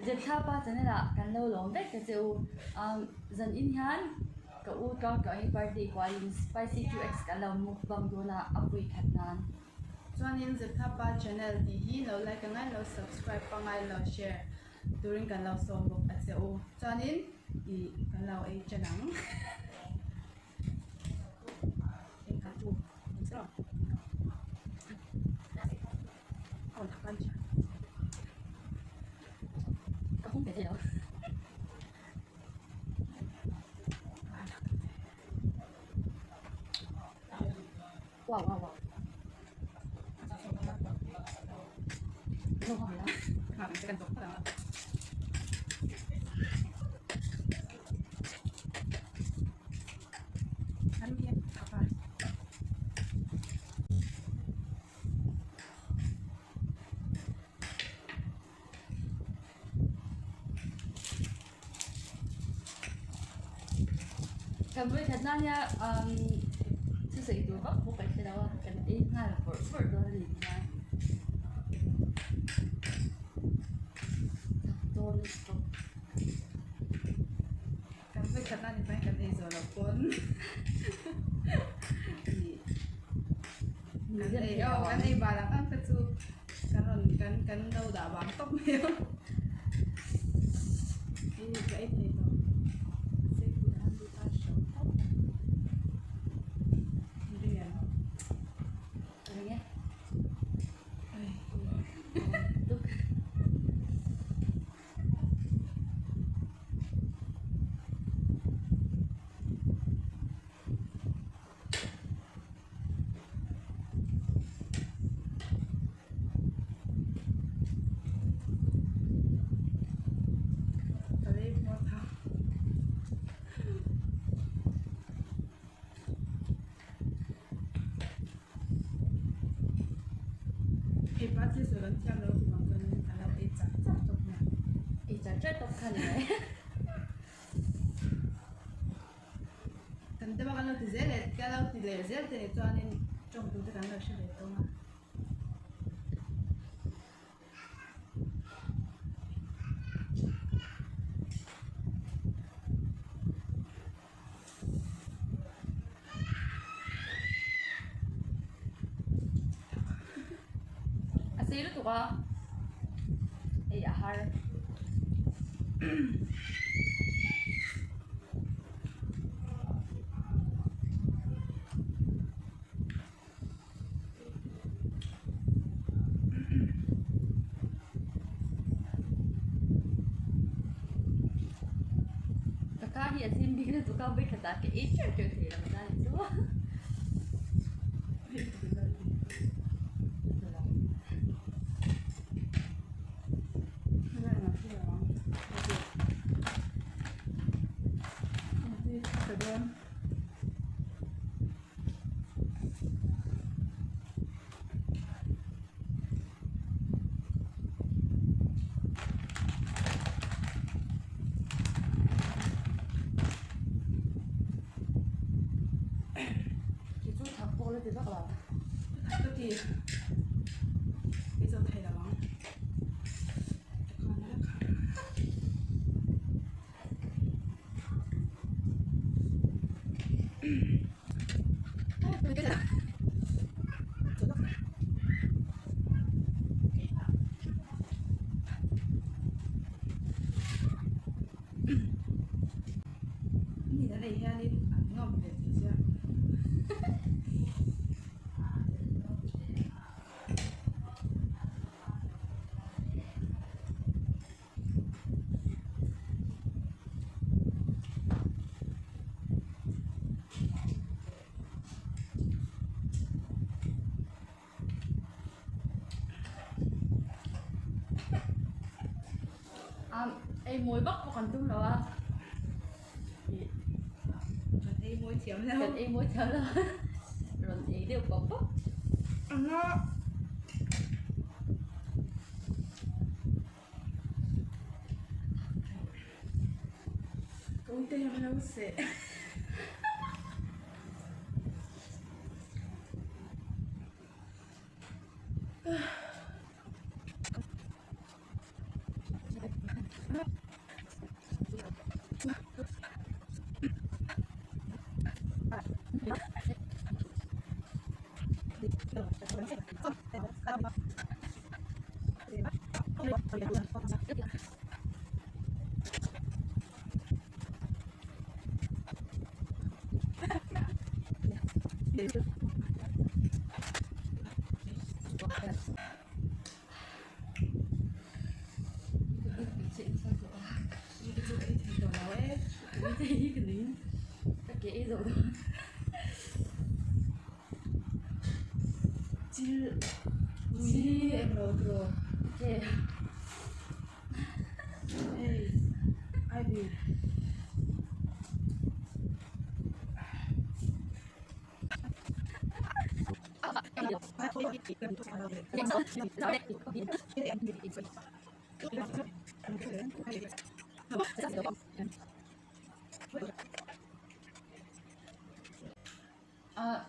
Zepthlapa channel ah kan lo lawm vek ta che u. Umm zan in hian ka u tluang tluang hi birthday kualin spicy 2x kan lo mukbang dawn a, a pui khat nan. Chuanin Zepthlapa channel tih hi lo like a ngai lo, subscribe a ngai lo, share turin kan lo sawm bawk a che u. Chuanin ih kan lo ei ṭan ang. Kan vawi khat nan hian umm thusawi tur vak bawk kan hre lo a, kan ei nghal vawrh vawrh dawn a ni hian dawn lutuk. Kan vawi khat nan ni kan ei zawh loh pawn kan ei aw kan ei bal ang ang te chu kan rawn kan kan lo dah vang tawp mai ang hei ka ei thei tawh seipui a han lut a hro tawp mai ring em ring e. Ka lei hmuh a Hei pa thil sawi kan thiam lo tih vang chuan a lo ei char char tawp mai. Ei char char tawp kha ni mai. Kan deuh a kan lo ti zel leh ka lo ti leh zel te nih chuanin tawng tur te kan lo hre ve tawng a. A sei lutuk a, ei a har. Ka ka hi a zim bik lutuk a vawikhat ah ka ei teuh teuh thei lo ta ni chu. Kei chu thak pawh la ti vak lo. Thak ka ti. Ei zo thei lo ang. Mi an ei hianin an ngam ve thei sia. Ei mawi vak pawh kan tum lo a kan ei mawi thiam lo kan ei mawi thiam lo rawn ei deuh pawp pawp. Ka uite hian a lo seh.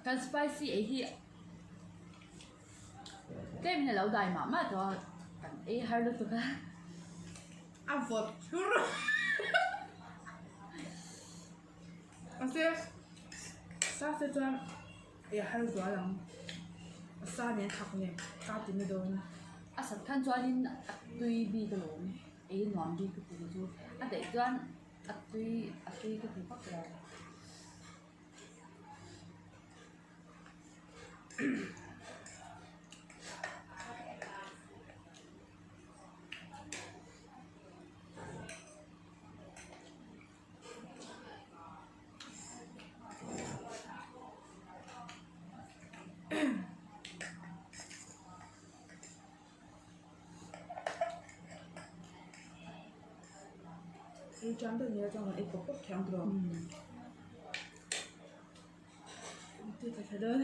Kan spicy ei hi tlem in a lo dai mah mah tawh a kan ei har lutuk a. A vawt thur mahse sa te chuan ei a har zual ang a sa nen thak nen ka ti na dawn. A sat khan chuanin a tui bik alawm ei nuam bik ka ti chu a daih chuan a tui a tui ka ti vak lo. Ei tan deuh nia chuan kan ei pawp pawp thei ang tawh tui tha tha dawn.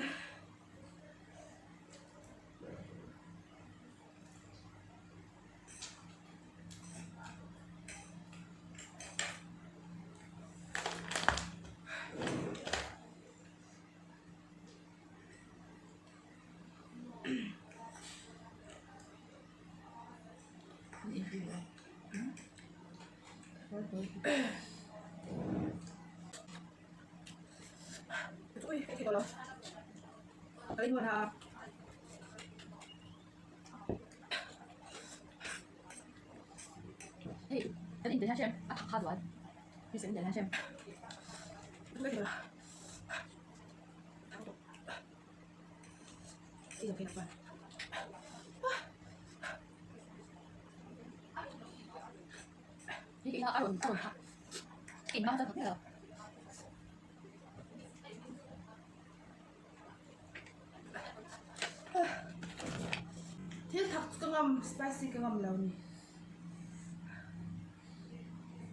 Thil thak chu ka ngam spicy ka ngam lo a ni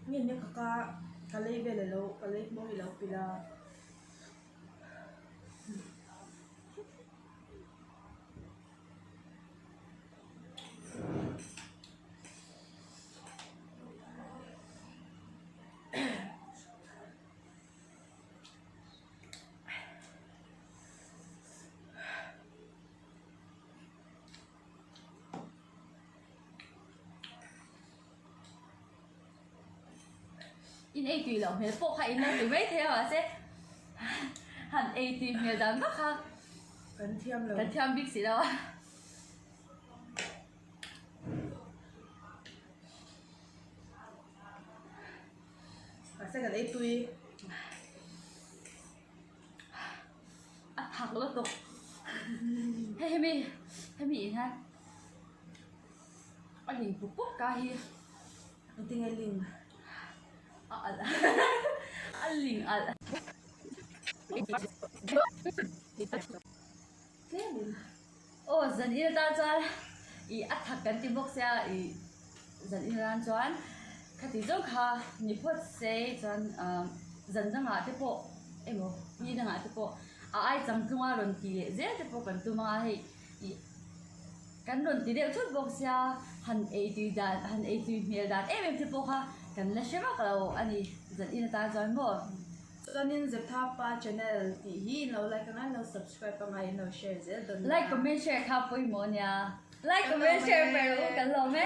nge nia ka ka ka lei vel alo ka lei hmawng ilo pilh a. In ei tui loh hmel pawh kha in lo ti mai thei a mahse han ei tui hmel dan vak kha Kan thiam lo. Kan thiam bik si lo a. Mahse kan ei tui. A thak lutuk. Hei hemi hemi in hian a ling pup pup ka hi. Engtinge ling? A alh a ling alh. Aw zan in atan chuan ih a thak kan ti bawk sia ih zan in atan chuan khati zawng kha ni phawt se chuan ah zan dangah te pawh emaw ni dangah te pawh a ai chang tlunga rawn ti leh zel te pawh kan tum anga hei ih kan rawn ti deuh thut bawk sia han ei tui dan han ei tui hmel dan em em te pawh kha kan la hre vak lo a ni zan in atan chuan maw. Chuanin Zeptha Pa channel tih hi in lo like anga in lo subscribe anga in lo share zel dawn nia. Like comment share kha pawimawh ania. Like comment share per u kan lawm e.